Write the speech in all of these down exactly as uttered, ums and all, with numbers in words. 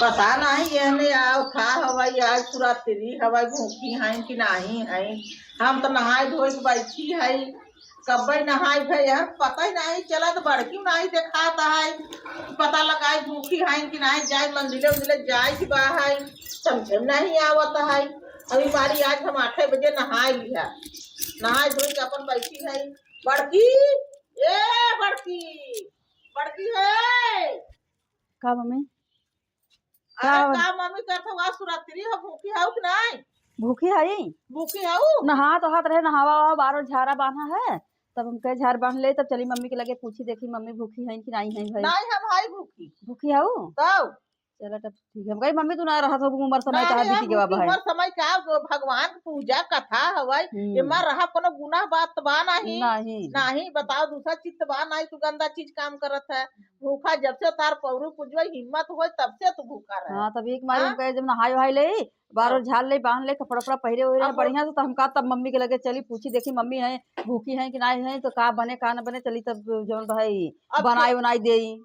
पता नहीं एहने आओ का हवइ, आज सुरात्रि हवइ, भूखी हइन कि नहीं हइन। हम तो नहाए धोए के बैठी हई, कब्बे नहाए भई, यार पता ही नहीं चलत, बड़की नहीं देखात है। पता लगाई भूखी हइन कि नहीं, जाए मंदिले उंदिले जाए कि बा है, समझे में नहीं आवत है। अभी बारी आज हम आठे बजे नहाए लिहा, नहाए धोए के अपन बैठी है। बड़की, ए बड़की, बड़की है। का मम्मी? अरे का? का मम्मी करत हऊ, आज सुरात्रि हो, भूखी हऊ कि नाई? भूखी हई। भूखी हऊ? नहात वहात रहे, नहावा वहावा बारो झारा बान्हा है, तब हम कहे झार बान्ह ले, तब चली मम्मी के लगे पूछी देखी मम्मी भूखी हईन कि नाई हईन भाई। नाई हम हई भूखी। भूखी हऊ? तब? चला तब ठीक है। हम कही मम्मी तू ना रहत हो, उमर समय नाई, तहार हम बीती के बाबा भूखी, है। उमर समय का, जो भगवान के पूजा कथा हवई, हम्म। एमा रहा कोनो गुनाह बात बा नाहीं। नाहीं। नाहीं, बताओ दूसरा चित्त बा नाहीं, तू गंदा चीज काम करत है। भूखा जब से तार पौरू पूजवा हिम्मत होय तब से तू भूखा रहे। हाँ, तब एक मारी हाँ? हम कहे जब नहाए वहाए ले, बारो हाँ। झाड़ ले, बांध ले, कपड़ा उपड़ा पहिरे ओहिरे हाँ, बढ़िया से, तो हम कहा तब मम्मी के लगे चली पूछी देखी मम्मी है भूखी है कि नाहीं है, तो का बने का न बने, चली तब जौन भाई अब बनाए उनाए देई।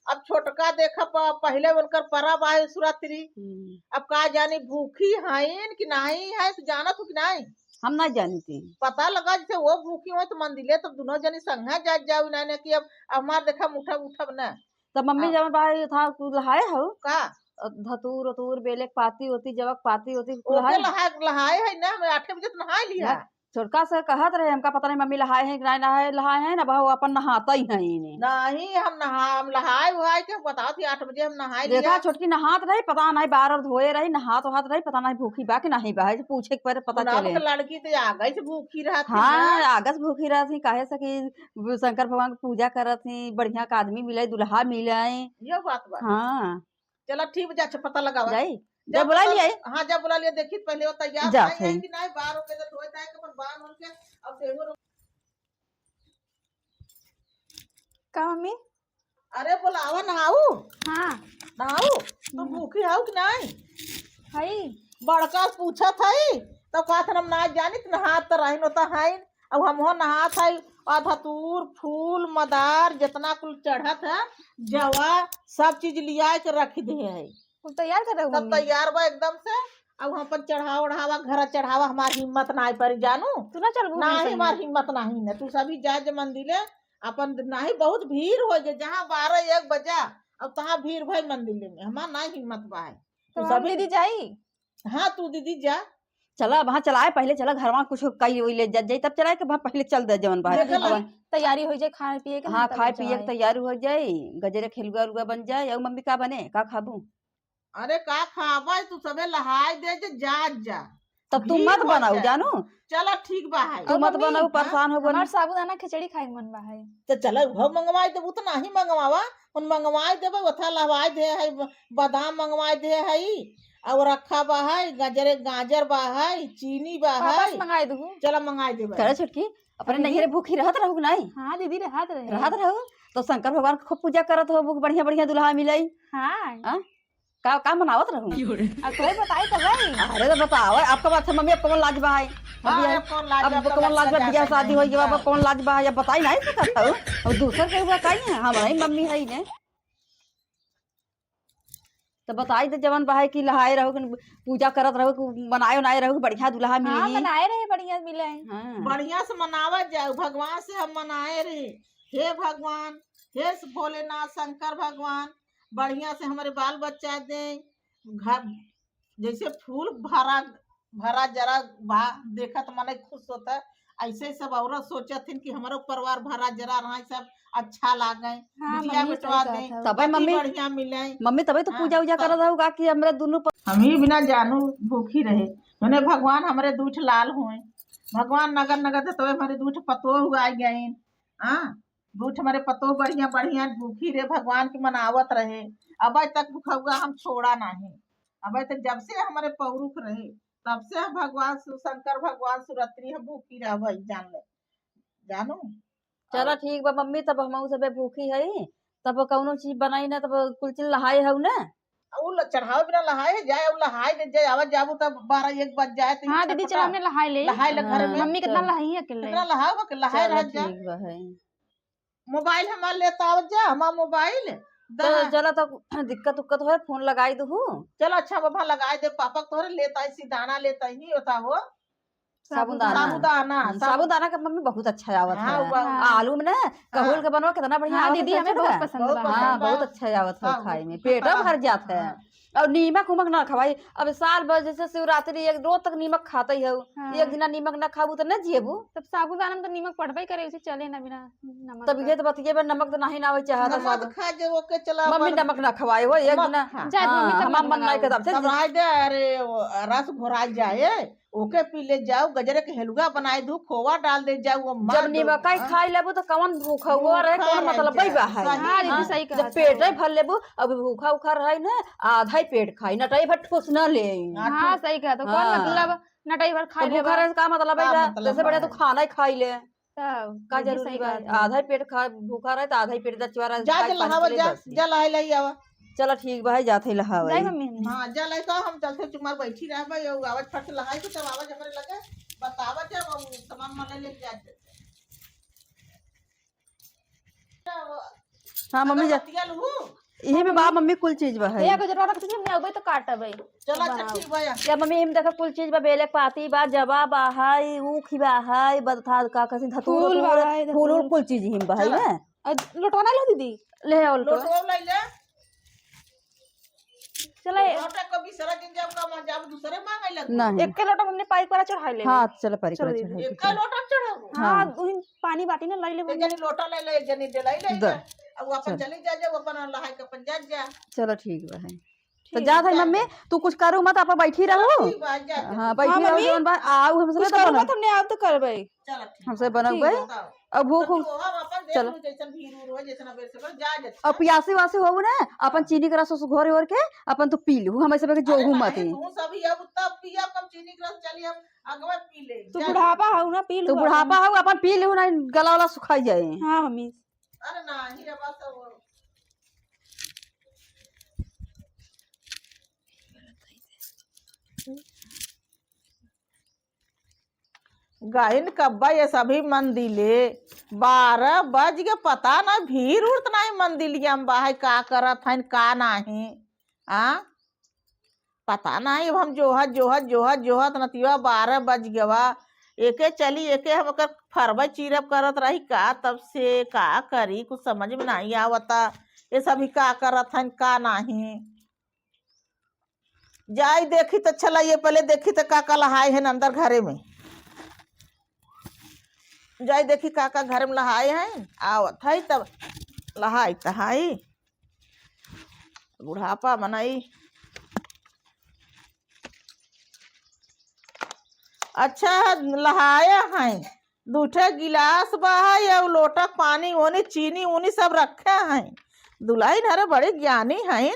अब छोटका देखा प-, पहिले उनकर परब आए सुरात्रि। हम्म। अब का जानी भूखी हईन कि नाहीं है, तो जानत हो कि नाहीं? हम ना जानी थी। पता लगा जैसे वो भूखी हो तो मंदिले तो दोनों जनी संगे जात जाओ, नाहीं कि अब हमार देखा उठब उठब ना। तब मम्मी हाँ। जवन बा, ये था, तू लहाए हऊ? का? अ, धतूर उतूर, बेले के पाती ओती, जवक पाती ओती, कुल ओके लहाए? लहाए, लहाए है ना, हम आठे बजे तो नहाए लिया। ना, छोटका से कहत रहे, हमका पता नहीं मम्मी लहाए हैं कि नहीं लहाए, लहाए हैं ना, बहु अपन नहाता ही है इन्हें। नहीं, हम नहा, हम लहाए उहाए के बताओ थी, आठ बजे हम नहाए देखा, लिया। छोटकी नहात रही, पता नहीं बार और धोए रही, नहात वहात रही, पता नहीं भूखी बा कि नहीं बा, है, पूछे के परे पता ना, चले। तो लड़की तो आगे से भूखी रहती हाँ, ना। आगे से भूखी रहती, काहे से कि शंकर भगवान के पूजा करत ही, बढ़िया के आदमी मिले, दुल्हा मिले। ये बात बा। हाँ। चला ठीक बा, जा, अच्छा, पता लगावा। जाई? जा, जा, बुला पता लिया। हाँ, जा बुला लिया, देखी पहले वो तैयार जात है है। कि नहीं, बार होके तो धोए धाए के अपन बांध होके, अब सेहो रो- का मम्मी? अरे बुलावा, नहाऊ? हाँ। नहाऊ? तू हम्म। भूखी हऊ कि नहीं? हई। बड़का पूछत हई, तो कहत हम ना जानित, नहात तो रहिन होता हईन। अब हमहू नहात हई, आ धतूर, फूल, मदार, जितना कुल चढ़त है, जवा, सब चीज लियाए के रख दे है। कुल तैयार कर रहे हो सब मम्मी? तैयार बा एकदम से। अब हम अपन चढ़ावा ओढ़ावा, घर चढ़ावा, हमार हिम्मत नाहीं परी जानू। तू ना चलबू ना, मम्मी संगे? हमार हिम्मत नाहीं न। तू सभी जा जे मंदिले, अपन नाहीं बहुत भीड़ हो जे, जहाँ बारह एक बजा, अब तहाँ भीड़ भई मंदिले में, हमार नाहीं हिम्मत बा है। तो तू हम सभी दीदी जाई? हाँ, तू दीदी जा। चला, अब हाँ चलाए, पहिले चला घरवा कुछ कई ओई ले जा जाई, तब चलाए के वहाँ पहिले चल दे जवन बा। देखा अब ना। तैयारी हो जाए खाए पिए के, हाँ, तब खाए पिए के जाए। तैयारी हो जाए, गजरे खेलुआ उलुआ बन जाए। और मम्मी का बने, का खाबू? अरे का खाबा, तू सबे लहाए दे जे, जा जा। तब तू भीड़ मत हो बनाऊ जाए। जानू। चला ठीक बा है। तू और मत मम्मी, बनाऊ, हाँ? परेशान हो हमार बनू। साबूदाना खिचड़ी खाए के मन बा है। तो चला उहो मंगवाए देबू, तो नाहीं मंगवावा, उन मंगवाए देबे, ओथा लहवाए दे है, ब-, बादाम मंगवाए दे है, और रखा बा है, गजरे, गाजर बा है, चीनी बा पापा है। से मंगाए दू। चला मंगाए देबे। करे छोटकी, अपने दीदी। नैहरे भूखी रहत रहू कि नाहीं? हाँ दीदी, रहत रहे। रहत रहू? तो शंकर भगवान के खूब पूजा करत हो, बढ़िया बढ़िया दुल्हा मिलाई। हाँ। हाँ? का, का मनावत रहू? अब तोहे बताई तब है। अरे तो बताओ, आपका बात है मम्मी, अब कौन लाज बा है? हाँ, अभी अब कौन लाज अब बा, कौन लाज बा, बियाह शादी हो गया, अब कौन लाज बा है? अब बताई नहीं सकत हूँ। अब दूसर के हुआ काई है? हमारी मम्मी है ही ने। तो बताई दे जवन बा है कि लहाए रहो, कि पूजा करत रहो, कि बनाए उनाए रहो, कि बढ़िया दुल्हा मिली। हाँ, मनाए रहे, बढ़िया मिले। हाँ। बढ़िया से मनावत जाओ, भगवान से हम मनाए रहे, हे भगवान, हे भोलेनाथ, शंकर भगवान, बढ़िया से हमरे बाल बच्चा दे, घर जैसे फूल भरा, भरा जरा बा, देखत मने खुश होता। ऐसे सब औरत सोचत हिन कि हमरो परिवार भरा जरा रहे, सब अच्छा लागे, हाँ, बिटिया मम्मी बेटवा सही दे, कहत हौ। तबे पति मम्मी, बढ़िया मिले। मम्मी तबे तो हाँ, पूजा उजा तब करत हौ का कि हमरे दुनू प- हम ही बिना जानू भूखी रहे, मने भगवान हमरे दूठ लाल हुए, भगवान नगर नगर से तबे हमरे दूठ पतोह हुआ गए। हाँ, दूठ हमरे पतोह बढ़िया बढ़िया भूखी रहे, भगवान के मनावत रहे। अब तक भुखौआ हम छोड़ा नहीं। अब तो जब से हमरे पौरुख रहे, तब से हम भगवान शिव शंकर, भगवान सुरत्रि हम भूखी रहबै, जान ले, जानू। चला और ठीक बा मम्मी, तब हमहू सबे भूखी हई, तब कौनो चीज बनाई ना, तब कुल चीज लहाए हऊ ना। आ उ ल-, चढ़ावे बिना लहाए है जाए, उ लहाए दे जाए, आवा जाबू तब बारह एक बज जाए, तो हाँ, इच्छा दीदी, पता। चला, हमने लहाए ले। लहाए ले घर हाँ, में। मम्मी कितना चल। लहाई है अकेले। कितना लहाओ, के लहाए चला, रह जा। ठीक बा है। मोबाइल हमार लेता आवत जा, हमार मोबाइल। तो दा। चला, तो दिक्कत उक्कत होए, फोन लगाई दहू। चलो, अच्छा बाबा, लगाई दे, पापा के तोहरे लेत आई, सी दाना लेत आई, ही होता हो। साबुदाना। साबुदाना, हम्म, साबु- साबुदाना के मम्मी बहुत अच्छा आवत हाँ, है। वो हाँ। आलू में ना, हाँ। कहुल के बनवा, कितना बढ़िया हाँ, आवत दीदी, है, हमें चटका। बहुत पसंद बहुत बा। पसंद हाँ, बा। बहुत अच्छा आवत है हाँ, खाए में, पेटो भर जात है। हाँ। और नीमक उमक ना खवाई। अब साल भर जैसे शिवरात्रि, एक रोज तक नीमक खाते ही हो। हाँ। एक दिना नीमक ना खाबू तो ना जिएबू। तब साबुदाना में तो नीमक पड़बे करे, उसे चले ना बिना नमक तब का। ये तो बतिये बा, नमक तो नहीं ना आवे चाहत नमक साबु- खा जे ओके चला मम्मी अपन नमक ना खवाए हो, एक नमक दिना। खा। जाए हाँ, मम्मी, तब हमार नमक मन नहीं लगाओ। करता। तब रह दे, अरे, वो रस घोराई जाए, ओके पी ले जाओ, गजरे के हलवा बनाए दू, खोवा डाल दे जाओ, वो मार जब दो। नीमकाई हाँ। खाई लेबू तो कौन भूखा हुआ रहे, भूखा कौन रह मतलब जाए। बा है? सही हाँ, दीदी, हाँ, सही जब कहत पेटे हो। भर लेबू, अब भूखा उखा रहे ना, आधा ही पेट खाई, नटाई भर ठोस ना ले आई। हाँ, हाँ, सही कहत हो। कौन हाँ। मतलब नटाई भर खा तो भूखा लेबा? रहे से का मतलब है का बा? मतलब जैसे बा? बढ़िया तो खाना ही खाई ले। तब का दीदी जरूरी सही बा? कहत हो। आधा ही पेट खा, भूखा रहे तो आधा ही पेट दस बार जा, खाए, जा, पानी लहावा, पी ले जा, बस। जा, लहाई, लहाई आवा। चला ठीक बा, जात है लहावे। जाई मम्मी हमने। हाँ, जा लइका, हम चलते चुमार बैठी रहबे, ये आवाज फट से लहाई के तब आवाज हमरे लगे, बतावा जब हम सामान माने लेके जाते। हाँ, मम्मी जा। बतिया लू। इही में बा मम्मी, कुल चीज बा है। ये गुजरवा रख दीजिए, हमने अबे तो काटबे। चला, अच्छा, ठीक बा या। या मम्मी, इही में देखा कुल चीज बा, बेले के पाती बा, जवा बा है, ऊखी बा है, बदथा का कसी धतूर फूल बा उतूर, है, फूल उल धतूर। कुल चीज इही में बा है चला। ना। और लोटवा ना लो दीदी। ले आओ लोटवा। लोटवा ले ले। चला ए- लोटा कभी सारा दिन जब का मां जब दूसरे मांगे लगू। नहीं। एक के लोटा हमने पाई पर चढ़ा ले। हाँ, चला पारी चलो पर दीदी। चढ़ा एक के। का लोटा चढ़ाबू। हाँ, हाँ। उही पानी बाटी ना लाई ले एक मम्मी। जनी लोटा ले ले, एक जनी डेलाई ले द। ले। अब वो अपन चल। चली जा, जा, वो अपन लहाई के अपन जा, जा। चलो ठीक बा है। तो ठीक जात है है, मम्मी, जा। तू कुछ करू मत, आप बैठी चलो रहो। ठीक बा, जा, जा। हाँ, हाँ, बैठी रहो, मम्मी। जौन बा, आऊ हमसे कुछ ना करू बनल। मत, हमने आप तो करबे। चलो ठीक हमसे बा। बनल ठीक बा। बा। अब भूख तो उख-, तू वहाँ अपन देख चलो। लू, जैसन भीड़ उड़ हो, जैसन बेर से बस जा, जा। अब पियासी वासी होबू ना, अपन हाँ। चीनी के रस उस घोर ओर के अपन तू पी लू, हम ऐसे बके अरे जोहू नहीं, मत ही। तू सब ही अब तब पिया, कम चीनी के रस चली, हम अगवा पी ले। तू जा। बुढ़ापा हऊ ना, पी तू लू बुढ़ापा अपन। हऊ, अपन पी लू ना, गला वाला सुखाई जाए। हाँ मम्मी। अरे नहीं, अब सब गइन कब्बा ये सभी मंदिले, बारह बज के पता ना भीड़ उड़त नहीं मंदिलिया में बाहर का करत हन का नहीं। आ? पता नहीं, अब हम जोहत, जोहत, जोहत, जोहत नतिया बारह बज गवा। एके चली, एके हम ओकर फरबे चीरब करत रही का, तब से का करी, कुछ समझ में नहीं आवता। ये सभी का करत हन, का नहीं। जाई देखी त चला, ये पहले देखी त का का लहाए हैं अंदर घरे में। जाई देखी का का घर में लहाए हैं, आवत है तब लहाई तहाई। बुढ़ापा मनई। अच्छा, लहाया है, दू ठे गिलास बा है, अउ लोटा पानी ओनी, चीनी ऊनी सब रखे हैं। दुलहिन हरे बड़ी ज्ञानी हैं।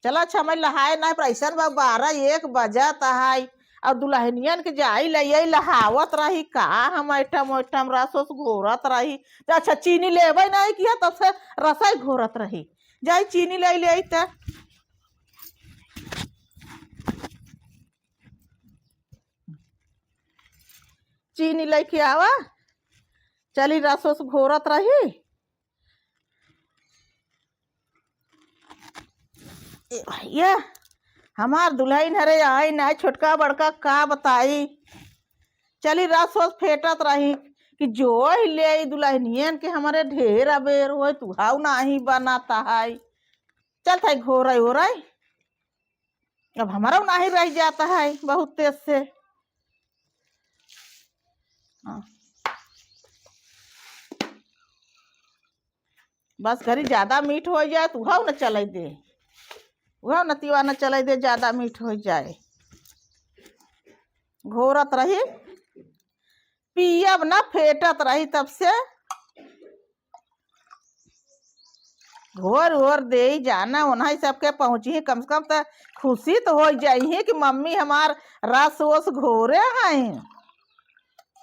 चला, अच्छा, मैं लहाए ना, पर ऐसन बा, बारह एक बजत है, अउ दुलहिनियन के जाई ले, यही लहावत रही का, हम आइटम ओइटम रस उस घोरत रही। तो अच्छा, चीनी लेबे नहीं किया, तब से रसई घोरत रही। जाई चीनी ले ले आई त। चीनी लेके आवा। चली रस उस घोरत रही। ए, ये हमार दुलहिन हरे आई ना, छोटका बड़का का बताई। चली रस उस फेटत रही कि जो ही ले आई दुलहिनियन के हमरे ढेर अबेर होए, तुहाऊ नाही बनाता है। चल थाई घोरई ओरई। अब हमारा नाही रह जाता है बहुत तेज से। हाँ। बस घरी ज्यादा मीठ हो जाए तो उहाऊ न चले दे, उहाऊ नतिवा न चले दे, ज्यादा मीठ हो जाए। घोरत रही, पियब ना, फेटत रही तब से। घोर ओर देई जाना, ओनही सबके पहुँची, कम से कम त खुशी त होइ जाई कि मम्मी हमार रस ओस घोरे हैं।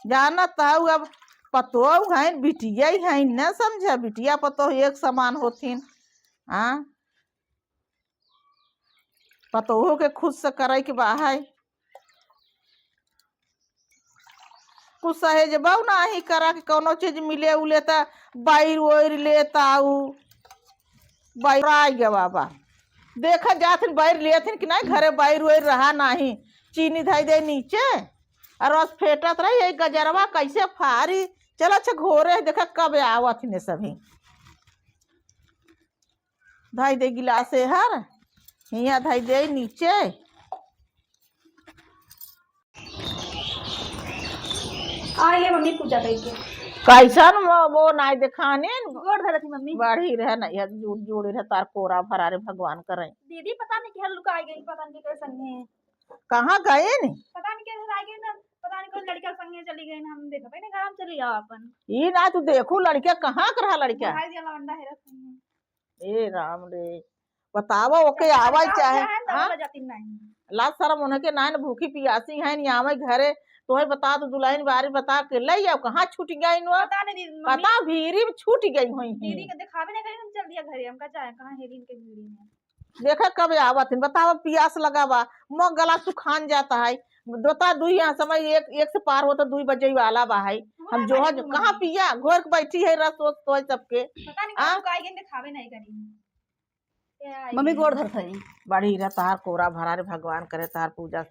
जानत हऊ अब पतोह हैं, बिटिया ही हैं, न समझा, बिटिया पतोह एक समान होथिन। हाँ, पतोहो के खुश से करे के बा है। कुछ सहेजबऊ नाही करा कि कौनो चीज मिले उले त बाइर ओइर लेत आऊ। बैर आइ गवा बा। देखा जात हन, बैर लियत हन कि नाहीं, घरे बैर वैर रहा नाहीं। चीनी धइ दे नीचे, और बस फेटत रही, ये गजरवा कैसे फारी। चल अच्छा घोरे, देखा कब आवत हन सभी। धइ दे गिलास हर, हियाँ धइ दे नीचे। आइए मम्मी, पूजा कइके। कैसन वो, वो नाई देखाने? गोड़ धरत ही मम्मी। बढ़ी रहे ना, यार जोड़, जोड़े रहे, तार कोरा भरा रे भगवान करे। दीदी पता नहीं केहर लुकाइ गई, पता नहीं केकरे संगे। कहाँ गए ने? पता नहीं केहर आ गए ना, पता नहीं कौन लड़का संगे चली गई ना, हम देखबे नहीं, घर में चली आओ अपन। ई ना तू देखू लड़का कहाँ के रहा लड़का? भाई दिया लवंडा हेरत नहीं है। ए राम रे, बतावा ओके आवे चाहे, हाँ? लाज शरम उनके नाहीं, भूखी पियासी हैं, नहीं आवे घरे, तोहे बता तो दुल्हन बारी बता के ले आओ, कहाँ छूट गई नु? पता नहीं दीदी, मम्मी। पता भीरी में छूट गई होई हैं। दीदी के दिखावे नहीं करी, हम चल दिया घरे, हमका चाहे, कहाँ हेरी इनके भीरी में। देखा कब आवत हैं, बतावा पियास लगा बा, मुँह गला सुखान जाता है, दोता दुई यहाँ समय एक, एक से पार होता, दुई बजे वाला बा है। हम जो है, कहाँ पिया, घोर के बैठी है, रस वस तो है सबके। पता नहीं आ? कहाँ लुकाई गई, दिखावे नहीं करी। मम्मी गोड़ धरत हई। बढ़ी रह तहार कोरा भरा रे, भगवान करे तहार पूजा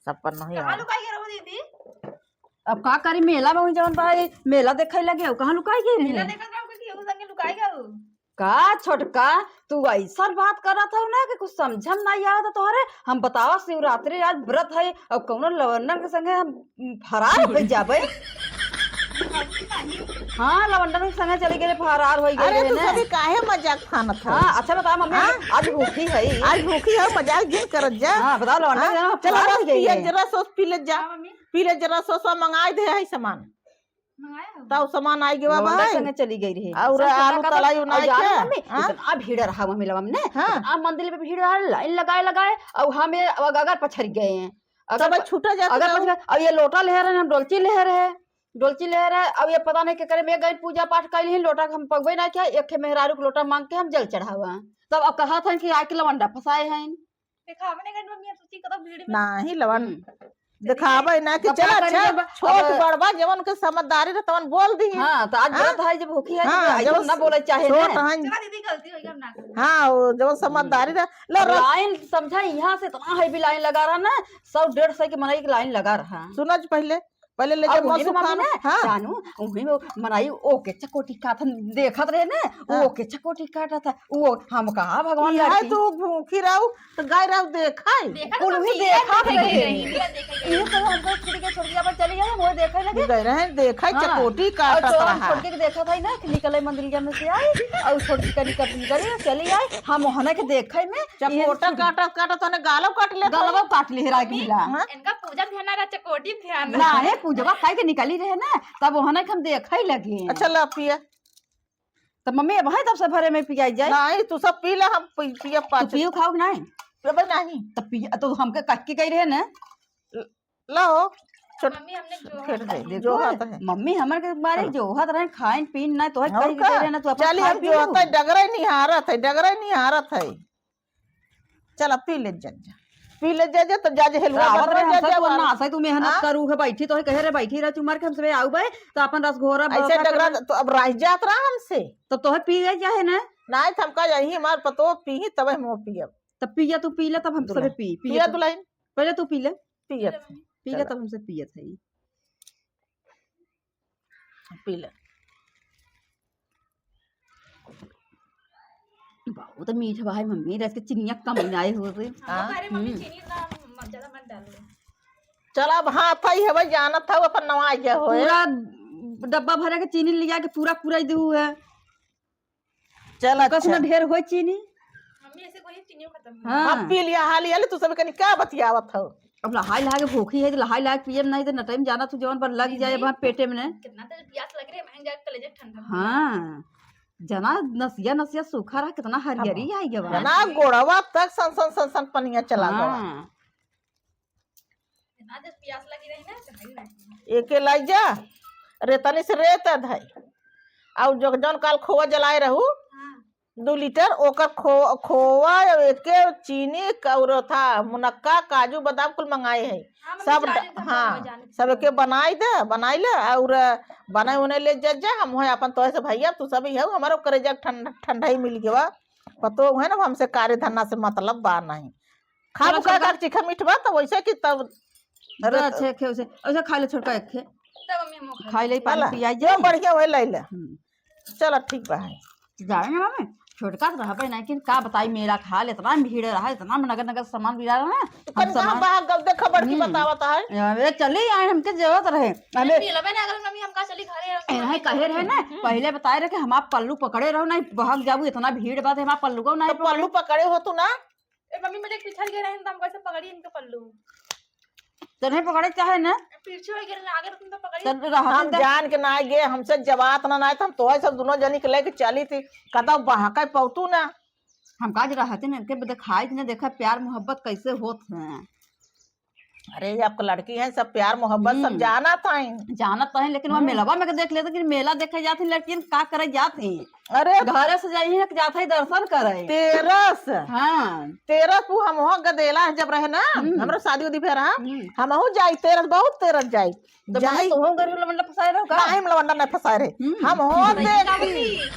सफल नहीं कहाँ हो। लुकाई गए रहो दीदी? अब का करी, मेला में हुई जवन बा, मेला देखे लगे हो, कहाँ लुकाई गई रही? मेला देखत रहो कि केहू संगे लुकाई गए हो। का छोटका, तू ऐसन बात करत हो ना कि कुछ समझम नहीं आवत तोहरे। हम बतावा, शिवरात्रि आज व्रत है, अब कौनो लवंडन के संगे हम फरार हो जाबे। हाँ, लवंडन के संगे चली गए, फरार हो गए अरे, तू ना। सभी काहे मजाक फानत हो? हाँ, अच्छा बता मम्मी, हाँ? आज भूखी है। आज भूखी है, मजाक जिन करत जा। हाँ, बताओ लवंडन हाँ? के संगे चलो, फरार रस हो गए पिए, हैं। जरा सॉस पी ले जा। हाँ, मम्मी। पी ले जरा सॉस, मंगाई दे है सामान। मंगाया हो? तब सामान आई गवा लवंडा भाई। संगे चली गई रही। और सब आलू तलाई उनाई के? मम्मी, हाँ? इतना भीड़ रहा वहाँ मेला में ने। हाँ। इतना मंदिर पे भीड़ रहा, लाइन लगाए लगाए, और हम ये अगर पछड़ गए हैं। अगर तब प-, छूटा जाता अगर ना। पछड़, अब ये लोटा ले रहे हैं, हम डोलची ले रहे हैं, डोलची ले रहे, अब ये पता नहीं के करे, मैं गई पूजा पाठ कर ली, लोटा के हम पगबे ना किया, एक ठे मेहरारू के लोटा मांग के हम जल चढ़ावा। तब अब कहा था कि आके लवंडा फंसाए हैं। देखा, हमने कहा, "मम्मी, हम सोची कतौ भीड़ में।" नाही, लवन हम्म। देखावे ना कि तब चला, का करी अच्छा, जब छोट अब बड़वा जवन के समझदारी रहे, तवन बोल दी। हाँ, तो आज हाँ? व्रत है, जब भूखी है, हाँ, जब जब ऐसे ना बोले चाहे छोट ना। हैं। चला दीदी, गलती हो गई, हम ना करी। हाँ, वो जवन समझदारी रहे, लो, अब लो। लाइन समझा, यहाँ से इतना heavy लाइन लगा रहा ना, सौ डेढ़ सौ के मनई के लाइन लगा रहा। सुनो जी पहले, पहले ले अब जा उन्हीं में मसुखान, मम्मी ना, हाँ। जानू, उन्हीं में मनई ओके चकोटी काटत देखत रहे ना, हाँ। ओके चकोटी काटत है, वो हम कहा भगवान इहे लड़की। तू भूखी रहू, तो गाय रहू देखाई। देखा कुल तो भी पीछे देखा देखे रहे। रही, ये देखे रही। इहे तो हम तो छोड़ के, छोड़ के अपन चली गई, हम वो देखे लगे। गए रहे, देखाई हाँ। चकोटी और काटत चोरन रहा। छोड़ के देखत है ना कि निकले मंदिर में से आई, और छोड़ के कनी कपड़ी करे चली आई, हम वहना के देखे में चकोटा इहे काटत काटत तने गालो काट ले गलवा काट ले राख मिला। हाँ? इनका पूजा ध्यान ना रहा, चकोटी ध्यान ना रहा। है, पूजवा खाई के निकली रहे ना, तब वहाँ ना हम देखे लगे। अच्छा, ला पिया। तब मम्मी, अब है तब से भरे में पियाई जाए। नहीं, तू सब पी ले, हम पी-, पिया तू पाँच। पियो खाओ कि नहीं? पियबे नहीं। तब पिया, तो हमके कह के गई रहे ना। ल-, लो, छोट-, मम्मी, हमने जो फेर हाथ दे, है। जो देखो, हाथ है। मम्मी हमर के बारे चलो। जो हाथ रहे, खाइन पीन ना, तो है और कह के का? गई रहे ना, तू अपन चली, खाए अब पी जो लेबू। हाथ है, डगरे निहारत है, डगरे निहारत है। चल, अब पी ले जा, जा। पी ले जा, जा, तो जा, जा, हेलुआ आवत बनवा, रहे, जा, हमसे जा, तू वाला। ना हंसे, तू मेहनत हाँ? करू है, बैठी तो है, कहे रे, बैठी रह, चुमार के हमसे आऊ बे, तो अपन रसघोरा ऐसे बरखा डगरा, कर तो अब रह जात रहा हमसे। तो तोहे पिए चाहे ना? नहीं, तो हमका यही हमार पतो पी ही, तब हम पियब। तब पिया, तू पी ले, तब हम दुल्हन। सबे पी, पिया पिया तू। दुल्हन। पहले तू पी ले। पियत। पी ले, चलो। तब हमसे पियत है। पी ले। बहुत मीठ बा है मम्मी, रस के चिनिया कम ही ना आए हो रे। हाँ, हाँ। अरे मम्मी, हम्म। चीनी ना, म-, ज्यादा मत डालो। चल अब हाथ ही हवे, जानत हव अपन नवा गया होए। पूरा डब्बा भरे के चीनी लिया के पूरा पूरा दू है। चल ओकर से अच्छा। ना ढेर होए चीनी। मम्मी, ऐसे कोई चीनी खत्म हो हाँ। अब पी लिया, हाली, हाली, तू सब कनी का बतियावत हव? अब लहाई लहा के भूखी है, तो लहाई लहा के पियब नहीं, तो नटई में जाना तू जवन पर लग जाए दीदी, वहाँ पेटे में ने। कितना तेज प्यास लग रही है, महंगा कलेजे ठंडा। हाँ, जना नसिया नसिया सूखा रहा, कितना हरियरी हाँ। आई गवा। जना गोड़वा तक सन सन सन सन पनिया चला गवा। हाँ। इतना तेज प्यास लगी रही ना, तो है ही नहीं। एके लाई जा, रेतनी से रेत धई, और जो जौन काल खोवा जलाए रहू, हाँ। दू लीटर, ओकर खो-, खोवा, एके चीनी, और था मुनक्का, काजू, बादाम कुल मंगाए है। हाँ, मम्मी, सब ड-, जाने तो हाँ, हम जाने सब तो। एके बनाई दे, बनाई ले, और बनाई उन्हें ले जा, जा, हम होए अपन तोहे से भैया, तू सब ही हो, हमारो करेजा ठंड-, ठंडाई मिल गवा। पतोह है ना, हमसे कार्य धंधा से मतलब बा नहीं। खा चलो, बुका छोटका। कर चीखा मीठ बा, तो वैसे कि तब अरे तो अच्छे खे उसे, उसे खा ले छोटका एक खे। तब मम्मी हम खा खाई ले, पानी चला, पियाई जो जाई। बढ़िया होए, ले ले। हम्म। चला, ठीक बा है। जाए ना मम्मी, छोटका तो रहबे नहीं, लेकिन का बताई, मेला खाल इतना भीड़ रहा, इतना नगर नगर सामान बिला रहा है। तो हम कहीं कहाँ सामान बाहर गल देखा बड़की हम्म। बतावत है। अरे चली आए, हमके जरूरत रहे। अरे अरे मिलबे ना अगर मम्मी हमका चली घरे ए, नहीं कहे रहे ना, हम्म। पहले बताए रहे कि हम आप पल्लू पकड़े रहो, नहीं बहक जाबू, इतना भीड़ बात है, हम आप पल्लू को नहीं तो पल्लू पकड़े हो तू ना। ए, मम्मी, मुझे पीछे गिर रहे हैं, तो हम कैसे पकड़ी इनके पल्लू? तो नहीं पकड़े चाहे ना। पीछे हो गिर रहे, आगे तुम तो पकड़ी। तो रहते हम तो जान के ना गए, हमसे जवात ना, ना, तो हम तोहे सब दोनों जनी के लेके चली थी, कतौ बहके पौतू ना। हम काज रहते ना, इनके देखाई ना, देखा प्यार मोहब्बत कैसे होत है। अरे, ये आपके लड़की है, सब प्यार मोहब्बत सब हम्म। जानत हैं। जानत हैं, लेकिन वहाँ हम्म। मेलवा में के देख लेते कि मेला देखे जात हैं, लड़कियन का करे जात हैं। अरे, घरे से जाई हैं, जात हैं दर्शन करे। तेरस। हाँ। तेरस वो हम वहाँ गदेला है जब रहे ना, हम्म। हमरा शादी उदी भे रहा, हम्म। हमहू जाई तेरस, बहुत तेरस जाई। तो जाई। मम्मी, तुहूँ गरीब लवंडा फंसाए रहो का? नहीं, हम लवंडा नहीं फंसाए रहे। हम्म। हम हो देखी।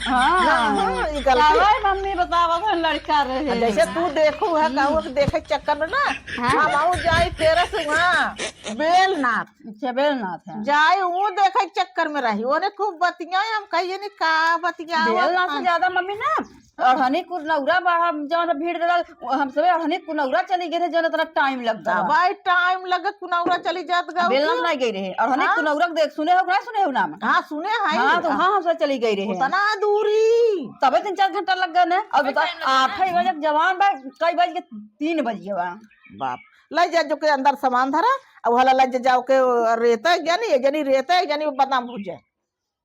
हाँ। ना, हाँ, ये गलती। आवाज मम्मी बतावा, हम लड़का रहे। जैसे तू देखू है, हम्म। कहू कि देखे चक्कर में ना, हाँ। हम आऊ जाई तेरस वहाँ, बेलनाथ। अच्छा, बेलनाथ है। जाई, वो देखे चक्कर में रही, ओने खूब बतियाए, हम कहिए नहीं का बतियावत बेलनाथ से हैं। ज्यादा मम्मी ना, अड़हनी कुनौरा बा, हम जौन भीड़ रहल, हम सबे अड़हनी कुनौरा चली गए रहे, जौन इतना टाइम लगता बा। भाई, टाइम लगे, कुनौरा चली जात गऊ बेलनाथ की। नहीं गई रहे, अड़हनी हाँ? कुनौरा के देख, सुने हो कि नहीं सुने हो नाम? हाँ, सुने हैं। हाँ, तो हाँ, हम सब चली गई रहे। उतना दूरी। तबे तीन चार घंटा लग गए ना। अब बता, टाइम लग गया। आठ ही बजे जवान बा, कई बज के तीन बज गया बा। बाप, ले जा जो के अंदर सामान धरा, अब हला ले जा जाओ के रेता एक जानी, एक जानी रेता एक जानी बादाम भूजे।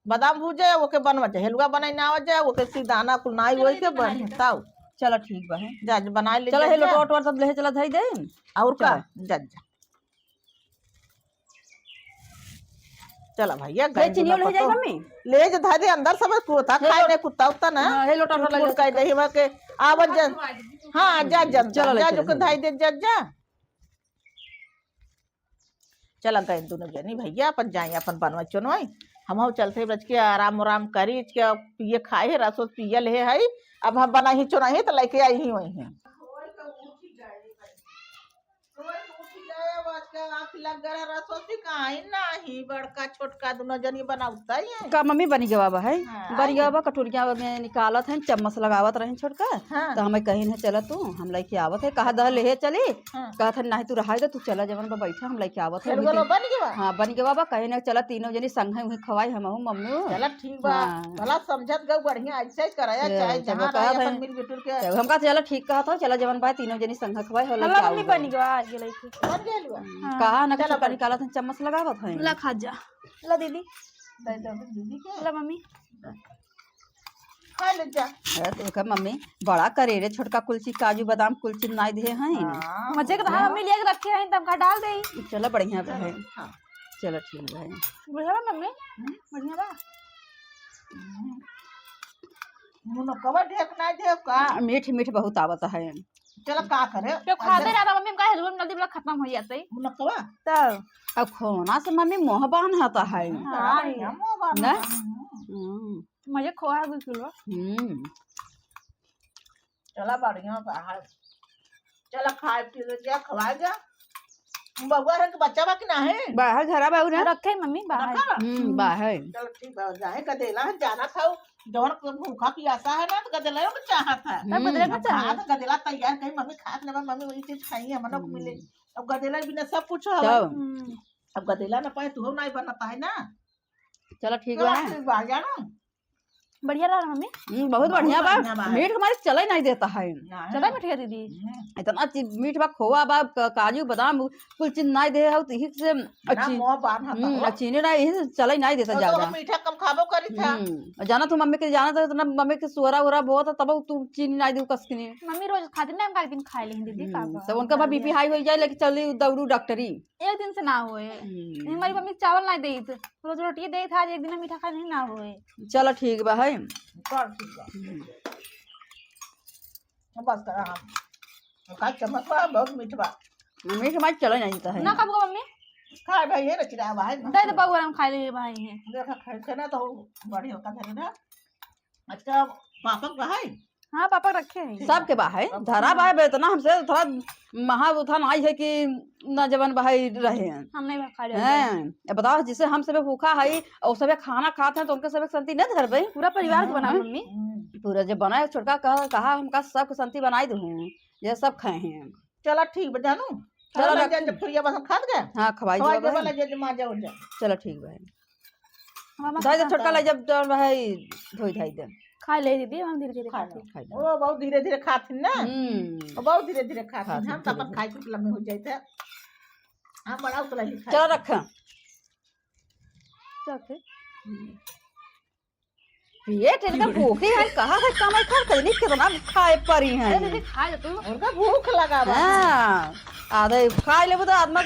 बादाम भूजे, ओके बनवा जाए, हलवा बनाई ना आवा जाए, ओके सी दाना कुल नाई चलो, होई दीदी, के बना बन लेते। ताऊ। चलो, ठीक बा है। जा, जा, बनाई ले, चलो, जा, हे जा। लोटवा, ओटवा सब ले चला, धई दे। और का? चलो। जा, जा। चला भैया, ले, गैस चीनी दुना ले जाए, पतो। मम्मी। ले जा, धई दे, अंदर सब तू था, हे खाए लो-, नहीं कुत्ता उत्ता ना। हाँ, हे लोटा, लोटा ले कूट ले। कह दे, हिमा के, आवा जा। हाँ, जा, जा, चलो, जा, ले जा, चलो, जो के चलो। धई दे, जा, जा। चला गए दोनों जनी भैया, अपन जाई, अपन बनवाई चुनवाई। हमहू चलते बच के आराम उराम करी, के पिए खाए है, रसोस पियल है, है। अब हम बनाई चुनाई तो लेके आई ही वही है। रोज तो उठ ही जाए, रोज उठ ही जाए, अब आज का आँख लग गया, रसोस ही कहाँ है, नाही, बड़का छोटका दोनों जनी बनावता ही है। का मम्मी बनी गवा बा है? हाँ, बनी गवा बा, कटोरिया में निकालत है, चम्मच लगावत रहे छोटका। हाँ। तो हमें कहीं है, चला तू, हम लेके आवत है, कहा दह ले चली। हाँ। कहत है, "नाही, तू रहाई दे, तू चला, जवन बा बैठा, हम लेके आवत है।" चल, अभी बोलो, तीन बन गवा? हाँ, बन गवा बा, कहे ना, "चला, तीनों जनी संग है, उहे खवाई, हमहू मम्मी।" चला, ठीक बा। हाँ। भला समझत गऊ, बढ़िया, ऐसे ही करे, से, चाहे से जहाँ बता रहे, दे। अपन मिल बिटुर के। तो हम कहा, "चला, ठीक कहत हो, चला, जवन बा, तीनों जनी संग खवाई, हो, लेके हमारा आओ मम्मी बन गवा।" गवा, आज ये लेके। बन गया लुआ? हम्म, हाँ। कहा ना, चला, चटनी बन। काला था, चम्मच लगावत है। ला, खा जा। ला, दीदी। दे दे, दीदी के। ला, मम्मी। खा ले जा। अरे, तो ओकर मम्मी बड़ा करे रे, छोटका कुलची, काजू, बादाम कुलची नाई दे हैं। हाँ। मजे के तो हाँ। मम्मी लिए रखे हैं, तब का डाल दे। चलो, बढ़िया बा है। हाँ। चलो, ठीक बा है। बढ़िया बा मम्मी? हम्म। बढ़िया बा। हम्म। मुनकवा ढेक नाई दे का? मीठ, मीठ बहुत आवत है। चलो, का करे? क्यों खाते अच्छा। रहता मम्मी, हमका हेलुआ में नदी वाला खत्म हो जाते। मुनकवा? तब। अब खोना से मम्मी मुँह बांधता है। हाँ, बढ़िया मुँह बांधता ना? है। हम्म। मजे खोआ है बिल्कुल। हम्म। चला बढ़िया बा है। चला खाए पी ले जा, खवाए जा। बउआ है कि बच्चा बा कि नाही? बाहर घरा बा ना? रखे मम्मी बाहर। रखा बा? हम्म, हम्म। बाहर। चलो ठीक बा, जाए गदेला है, जाना था, जवन को भूखा पियासा है ना, तो गदेला को चाहत है। तब गदेला हम्म। का अब चाहे? खात गदेला तैयार कहीं, मम्मी खात लेबा, मम्मी वही चीज खाई, हमन लोग हम्म। मिले। अब गदेला बिना सब कुछ हवा। तब। हम्म। अब गदेला ना पाए, तू नाही बनता है ना। चलो ठीक चलो बा। ठीक बा, जानो। बढ़िया रहा मम्मी? हम्म, बहुत बहुत बढ़िया बा। बढ़िया बा। मीठ के मारे चले नाही देता है। नाही। चला मिठिया दीदी। हम्म। इतना चीज मीठ बा, खोआ बा, क-, काजू, बादाम, कुल चीज नाही दे हो, तो यही से ना, अच्छी, मुँह बांध हम्म, था। चीनी नाही, यही से चले नाही देता तो, तो ज्यादा। हम मीठा कम खाबो करी था। हम्म, जाना तू मम्मी के, जाना था, इतना मम्मी के सोरा ओरा बहुत है, तब तू चीनी नाही दे कसकनी। मम्मी रोज खाती ना, हम एक दिन खा लेंगे दीदी, का हम्म, बा? तो उनका बा बी पी हाई हो जाए, लेकिन चली दौड़ू डॉक्टरी। एक दिन से ना होए। हम्म। हमारी मम्मी चावल नाही देत, रोज रोटी देत, आज एक दिन मीठा खाए नहीं ना होए। चलो ठीक बा है। चल ठीक बा। हम्म। बस करा हम। का चम्मच बा, बहुत मीठ बा। मीठ मार चलो नाही तो है। ना कब को मम्मी? खाए भाई, ये रच रहा भाई। दे दे बउआ, हम खाए ले भाई है। देखा खाए से ना तो बढ़िया होता है ना। अच्छा, पापक बा है? हाँ, पापा रखे हैं। सबके बा है, सबके धरा बा। बा है, इतना हमसे थोड़ा महा उठा नाई है कि ना जवन बा है रहे हैं। हम नहीं खा लेंगे। हैं, अब बताओ, जिसे हम सबे भूखा है और सबे खाना खाते हैं, तो उनके सबे संती नहीं धरबे। पूरा परिवार के बना, हाँ। मम्मी। हम्म। पूरा जब बनाए, छोटका कहा, कहा, "हमका सबके संती बनाई दो, ये सब खाए हैं।" चला ठीक बा जानू। चला चला रख। जब थोड़िया बसन खात गए। हाँ, खवाई खवाई देबा दे बहन। वाला जे जमा जाओ जा। चला ठीक बा। हमारा धाई दे मस्त छोटका आता ले है। जब जौन बा है, धोई धाई दे। खा ले दीदी, हम धीरे धीरे खा खाते। ले। खाई ले। वो बहुत धीरे धीरे खात ही ना। हम्म। वो बहुत धीरे धीरे खात ही। खात ही हम तो अपन धीरे खाई कुछ लम्बे हो जाते हैं। हम बड़ा उतला ही खाई। चला रख। चल फिर। पेट एकदम भूखी है, कहाँ से कमाई खा, कहीं कितना खाए परी है। अरे दीदी, खा ले तू। उनका भूख लगा बा। हाँ, आधे खा लेबू तो आत्मा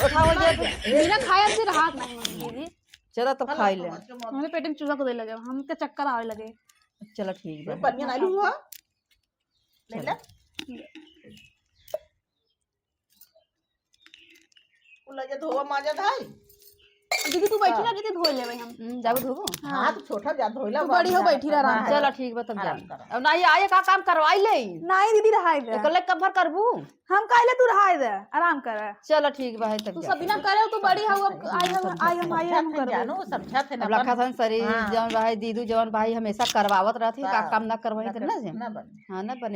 उठावल जाए। बिना खाए से राहत नहीं होती दीदी। चला तब खाई ले। हमारे पेट में चूहा को दे लगे, हमके चक्कर आवे लगे। चला ठीक बा। पनिया ना लू हो। ले ले। चला। उ लगे धोवा माजा धाई। दीदी, तू बैठी ना, हाँ। दीदी, धोई लेबे हम। हम्म, जाबू धोबू? हाँ। हाँ, तो छोटा जा धोइला तू बड़ी हो, बैठी रह आराम से। चला ठीक बा, तब आराम जा। करा। अब नहीं आए का काम करवाई ले। नहीं दीदी, रहाई दे। एकले कब भर करबू? हम कहले तू रहाई दे, आराम कर। चला ठीक बा, है तब तू जा। सब बिना करे, तू बड़ी हो, अब आई हम, आई हम, आई हम समझा थे करबे। जानो, समझा थे ना अब लखा अपन। सन सरी हाँ। जौन भाई, दीदू जौन भाई हमेशा करवावत रहती, का हाँ। काम ना करवाई ना तो ना कर-, जे। ना बने। हाँ, ना बने।